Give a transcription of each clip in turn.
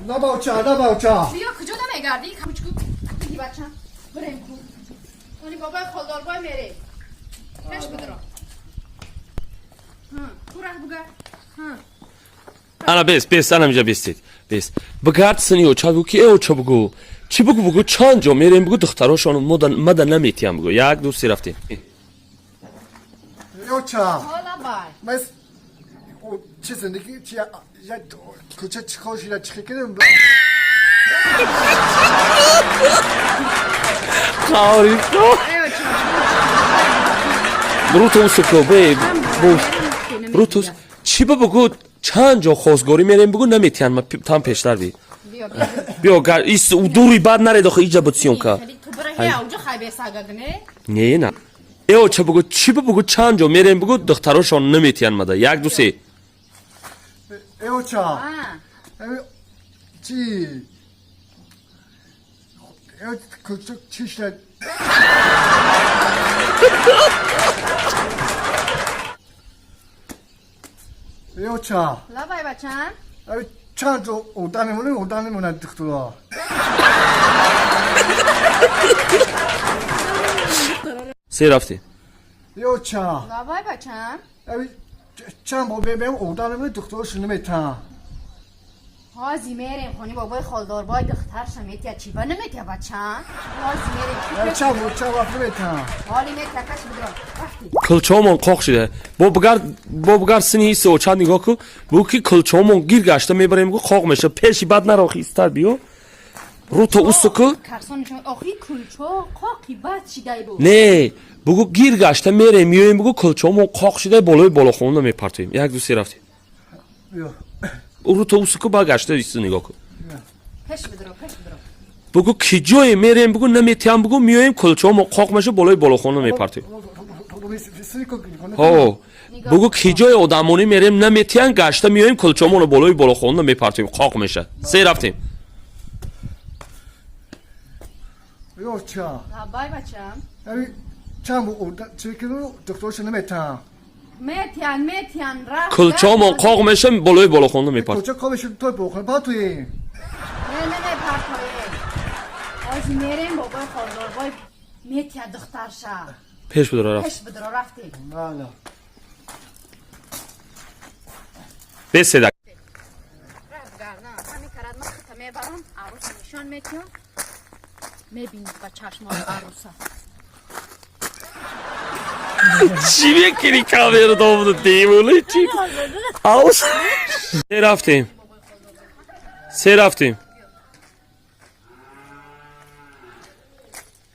На боча, на боча. Биё, куҷо намегардӣ? Кучку биги, бачам, бирем ку они бобои холдорбой мерем. Пеш бидро, курах буга. Ана бес, бес, ана инҷа бестед. Бес. Бигард сини оча, бигӯ ки э оча, бугӯ. Чӣ бугӯ, бугӯ, чанд ҷо мерем, бугӯ, духтарошон мада наметиям, бугӯ. Як, ду, се, рафтем. Оча. Ҳола бай. Ман чӣ зиндагӣ чи я кӯча чӣ кор шуда, чӣ кардем? Қарифто. Брутус ку бе бу Брутус чӣ ба бугӯ, чанд ҷо хостгорӣ мерем, бугӯ, наметиям ма там пештар би. Биё. Биё, гар ис дури бад наре дохи иҷа буд съёмка. Ту бира ҳе ауҷа хайбесагагне. Не, на. Э оча, бугӯ, чӣ ба бугӯ, чанд ҷо мерем, бугӯ, духтарошон наметиям мада. Як, ду, се. Э оча. Чӣ кӯча чӣ шуда? Э оча. Лабай, бачам. Чанд ҷо одам мемонем, одам мемонад духтура. Се, рафтем. Э оча. Лабай, бачам. Чанд бор мебием, одам мемонем, духтурошон наметиҳанд. Ҳози мерем хони бобои холдорбой, духтарша метия, чӣ ба наметия, бачам? Ҳози мерем. Чанд бор, чанд вақт наметиҳанд. Ҳоли метия, каш бидро, рафти. Кулчаомон қоқ шуда. Бо бигард, бо бигард сини ҳисси оча, нигоҳ ку, бугӯ ки кулчаомон гир гашта мебарем, бугӯ, қоқ меша. Пеши бад нарохи истар, биё. Руто усу ку. Карсонишон охи кулчо қоқи бад шидай бу. Не, бугӯ, гир гашта мерем, миёем, бугӯ, кулчаомон қоқ шуда, болои болохона мепартоем. Як, ду, се, рафтем. Биё. Руто усу ку, ба гашта исту нигоҳ ку. Пеш бидро, пеш бидро. Бугӯ, ки ҷое мерем, бугӯ, наметиҳам, бугӯ, миёем, кулчаомон қоқ меша, болои болохона мепартоем. Ҳо, бугӯ, ки ҷое одамонӣ мерем, наметиҳан, гашта миёем, кулчаомонро болои болохона мепартоем, қоқ меша. Се, рафтем. Э оча. Лабай, бачам. Чанд бор одам чӣ кардем, духтурошон наметиҳанд. Метиян, метиян, рафт. Кулчаомон қоқ меша, болои болохона мепартоем. Кӯча қоқ меша, той бохона партоем. Не, не, не партоем. Ҳози мерем, бобои холдорбой метия духтарша. Пеш бидора, рафт. Пеш бидро, рафтем. Бале. Беседа. Рафт, гардан ҳами карад, ман хута мебарам, арӯса нишон метиҳам, мебинӣ ба чашмои арӯса. Чӣ мекунӣ, камера домуда, девона чӣ? Аус. Се, рафтем. Се, рафтем.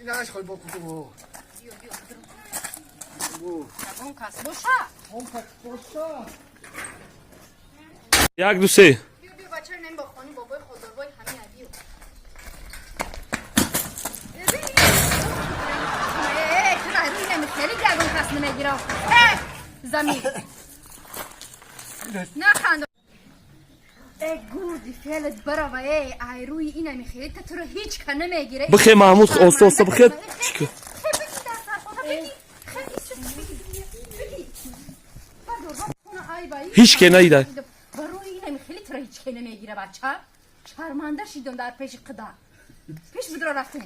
Инаш хол бо ку. Ягон кас боша. Боша. Як, ду, се. Биё, биё, бача, нем бо хони бобои холдорбой ҳамия, биё. Э, чура рӯй намехели, ягон кас намегирам. Э, замин наханд. Э, гурди фелат барава, э, ай рӯи инамехели та туро ҳеҷ ка намегира. Бихе, Маҳмуд, оста оста бихе. Чӣ? Хе, бигӣ, дастархона бигӣ. Хе, бигӣ, бигӣ. Бадор, ба ай бай. Ҳеҷ ке надида. Барои инамехели туро ҳеҷ ке намегира, бача. Шарманда шидам дар пеши қида. Пеш бидро, рафтем.